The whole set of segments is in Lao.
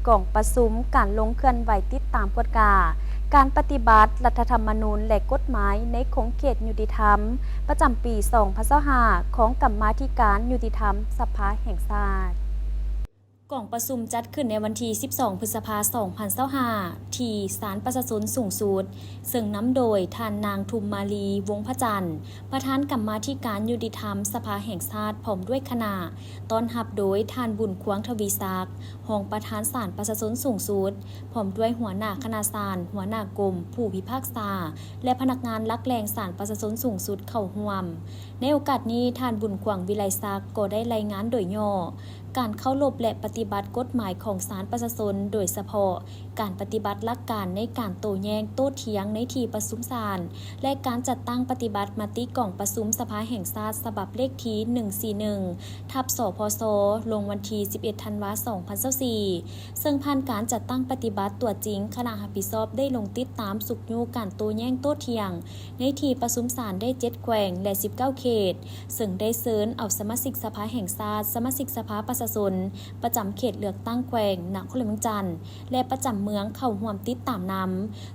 ກອງປະຊຸມການລົງເຄື່ອນໄຫວຕິດຕາມກວດກາການປະຕິບັດລັດຖະທຳມະນູນ ແລະ ກົດໝາຍໃນຂົງເຂດຍຸຕິທຳ ປະຈຳປີສອງພັນຊາວຫ້າ ຂອງກຳມາທິການຍຸຕິທຳສະພາແຫ່ງຊາດ. ກອງປະຊຸມຈັດຂຶ້ນໃນວັນທີສິບສອງ ພຶດສະພາ ສອງພັນຊາວຫ້າ ທີ່ສານປະຊາຊົນສູງສຸດ, ເຊິ່ງນຳໂດຍທ່ານນາງທຸມມາລີ ວົງພະຈັນ ປະທານກຳມາທິການຍຸຕິທຳສະພາແຫ່ງຊາດ ພ້ອມດ້ວຍຄະນະ, ຕ້ອນຮັບໂດຍທ່ານບຸນຄວາງ ທະວີສັກ ຮອງປະທານສານປະຊາຊົນສູງສຸດ, ພ້ອມດ້ວຍຫົວໜ້າຄະນະສານ, ຫົວໜ້າກົມ, ຜູ້ພິພາກສາ ແລະ ພະນັກງານຫຼັກແຫຼ່ງສານປະຊາຊົນສູງສຸດເຂົ້າຮ່ວມ. ໃນໂອກາດນີ້, ທ່ານບຸນຄວາງ ວິໄລສັກ ກໍໄດ້ລາຍງານໂດຍຫຍໍ້ ການເຄົາລົບ ແລະ ປະຕິບັດກົດໝາຍຂອງສານປະຊາຊົນ, ໂດຍສະເພາະການປະຕິບັດຫຼັກການໃນການໂຕ້ແຍ້ງໂຕ້ຖຽງໃນທີ່ປະຊຸມສານ ແລະ ການຈັດຕັ້ງປະຕິບັດມະຕິກອງປະຊຸມສະພາແຫ່ງຊາດ ສະບັບເລກທີໜຶ່ງສີ່ໜຶ່ງ ທັບ ສພຊ ລົງວັນທີສິບເອັດ ທັນວາ ສອງພັນຊາວສີ່ ເຊິ່ງຜ່ານການຈັດຕັ້ງປະຕິບັດຕົວຈິງ, ຄະນະຮັບຜິດຊອບໄດ້ລົງຕິດຕາມຊຸກຍູ້ການໂຕ້ແຍ້ງໂຕ້ຖຽງ ໃນທີ່ປະຊຸມສານໄດ້ເຈັດແຂວງ ແລະ ສິບເກົ້າເຂດ, ເຊິ່ງໄດ້ເຊີນເອົາສະມາຊິກສະພາແຫ່ງຊາດ, ສະມາຊິກສະພາປະຊາຊົນປະຈຳເຂດເລືອກຕັ້ງແຂວງນະຄອນຫຼວງວຽງຈັນ ແລະ ປະຈຳເມືອງເຂົ້າຮ່ວມຕິດຕາມນຳ.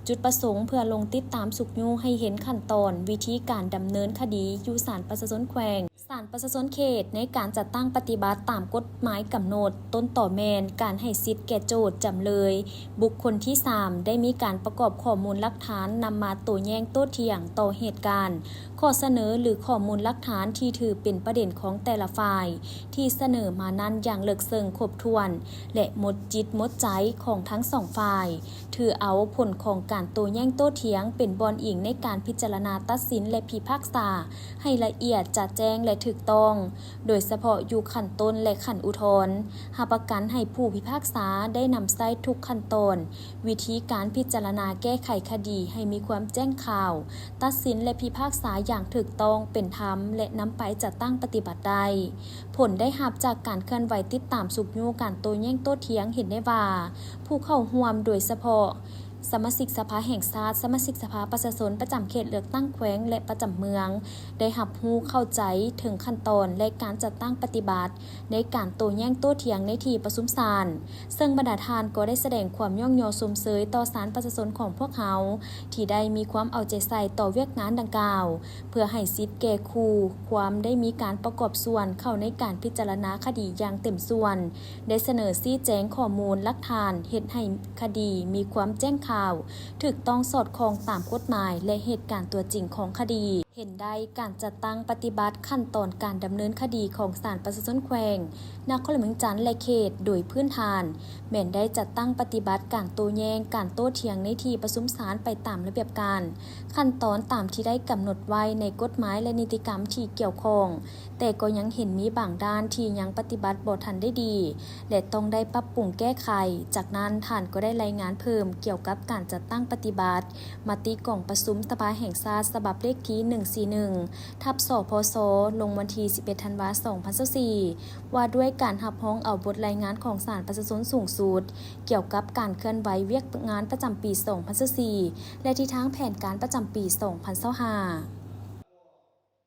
ຈຸດປະສົງເພື່ອລົງຕິດຕາມຊຸກຍູ້ໃຫ້ເຫັນຂັ້ນຕອນ, ວິທີການດຳເນີນຄະດີຢູ່ສານປະຊາຊົນແຂວງ, ສານປະຊາຊົນເຂດ ໃນການຈັດຕັ້ງປະຕິບັດຕາມກົດໝາຍກຳນົດ, ຕົ້ນຕໍແມ່ນການໃຫ້ສິດແກ່ໂຈດ, ຈຳເລີຍ, ບຸກຄົນທີສາມ ໄດ້ມີການປະກອບຂໍ້ມູນຫຼັກຖານນຳມາໂຕ້ແຍ້ງໂຕ້ຖຽງຕໍ່ເຫດການ, ຂໍ້ສະເໜີ ຫຼື ຂໍ້ມູນຫຼັກຖານທີ່ຖືເປັນປະເດັນຂອງແຕ່ລະຝ່າຍທີ່ສະເໜີມານັ້ນຢ່າງເລິກເຊິ່ງຄົບຖ້ວນ ແລະ ໝົດຈິດໝົດໃຈຂອງທັງສອງຝ່າຍ, ຖືເອົາຜົນຂອງການໂຕ້ແຍ້ງໂຕ້ຖຽງເປັນບ່ອນອີງໃນການພິຈາລະນາຕັດສິນ ແລະ ພິພາກສາໃຫ້ລະອຽດຈະແຈ້ງ ແລະ ຖືກຕ້ອງ, ໂດຍສະເພາະຢູ່ຂັ້ນຕົ້ນ ແລະ ຂັ້ນອຸທອນ, ຮັບປະກັນໃຫ້ຜູ້ພິພາກສາໄດ້ນຳໃຊ້ທຸກຂັ້ນຕອນ, ວິທີການພິຈາລະນາແກ້ໄຂຄະດີໃຫ້ມີຄວາມແຈ້ງຂາວ, ຕັດສິນ ແລະ ພິພາກສາຢ່າງຖືກຕ້ອງເປັນທຳ ແລະ ນຳໄປຈັດຕັ້ງປະຕິບັດໄດ້. ຜົນໄດ້ຮັບຈາກການເຄື່ອນໄຫວຕິດຕາມຊຸກຍູ້ການໂຕ້ແຍ້ງໂຕ້ຖຽງເຫັນໄດ້ວ່າ, ຜູ້ເຂົ້າຮ່ວມໂດຍສະເພາະສະມາຊິກສະພາແຫ່ງຊາດ, ສະມາຊິກສະພາປະຊາຊົນປະຈຳເຂດເລືອກຕັ້ງແຂວງ ແລະ ປະຈຳເມືອງ ໄດ້ຮັບຮູ້ເຂົ້າໃຈເຖິງຂັ້ນຕອນ ແລະ ການຈັດຕັ້ງປະຕິບັດ ໃນການໂຕ້ແຍ້ງໂຕ້ຖຽງໃນທີ່ປະຊຸມສານ, ເຊິ່ງບັນດາທ່ານກໍໄດ້ສະແດງຄວາມຍ້ອງຍໍຊົມເຊີຍຕໍ່ສານປະຊາຊົນຂອງພວກເຮົາ ທີ່ໄດ້ມີຄວາມເອົາໃຈໃສ່ຕໍ່ວຽກງານດັ່ງກ່າວ, ເພື່ອໃຫ້ສິດແກ່ຄູ່ຄວາມໄດ້ມີການປະກອບສ່ວນເຂົ້າໃນການພິຈາລະນາຄະດີຢ່າງເຕັມສ່ວນ, ໄດ້ສະເໜີຊີ້ແຈງຂໍ້ມູນຫຼັກຖານ, ເຮັດໃຫ້ຄະດີມີຄວາມແຈ້ງຂາວ, ຖືກຕ້ອງສອດຄ່ອງຕາມກົດໝາຍ ແລະ ເຫດການຕົວຈິງຂອງຄະດີ. ເຫັນໄດ້ການຈັດຕັ້ງປະຕິບັດຂັ້ນຕອນການດຳເນີນຄະດີຂອງສານປະຊາຊົນແຂວງນະຄອນຫຼວງວຽງຈັນ ແລະ ເຂດ ໂດຍພື້ນຖານແມ່ນໄດ້ຈັດຕັ້ງປະຕິບັດການໂຕ້ແຍ້ງ, ການໂຕ້ຖຽງໃນທີ່ປະຊຸມສານໄປຕາມລະບຽບການ, ຂັ້ນຕອນຕາມທີ່ໄດ້ກຳນົດໄວ້ໃນກົດໝາຍ ແລະ ນິຕິກຳທີ່ກ່ຽວຂ້ອງ, ແຕ່ກໍຍັງເຫັນມີບາງດ້ານທີ່ຍັງປະຕິບັດບໍ່ທັນໄດ້ດີ ແລະ ຕ້ອງໄດ້ປັບປຸງແກ້ໄຂ. ຈາກນັ້ນ, ທ່ານກໍໄດ້ລາຍງານເພີ່ມກ່ຽວກັບການຈັດຕັ້ງປະຕິບັດ ມະຕິກອງປະຊຸມສະພາແຫ່ງຊາດ ສະບັບເລກທີໜຶ່ງສີ່ໜຶ່ງ ທັບ ສພຊ ລົງວັນທີສິບເອັດ ທັນວາ ສອງພັນຊາວສີ່ ວ່າດ້ວຍການຮັບຮອງເອົາບົດລາຍງານຂອງສານປະຊາຊົນສູງສຸດ ກ່ຽວກັບການເຄື່ອນໄຫວວຽກງານປະຈຳປີສອງພັນຊາວສີ່ ແລະ ທິດທາງແຜນການປະຈຳປີສອງພັນຊາວຫ້າ.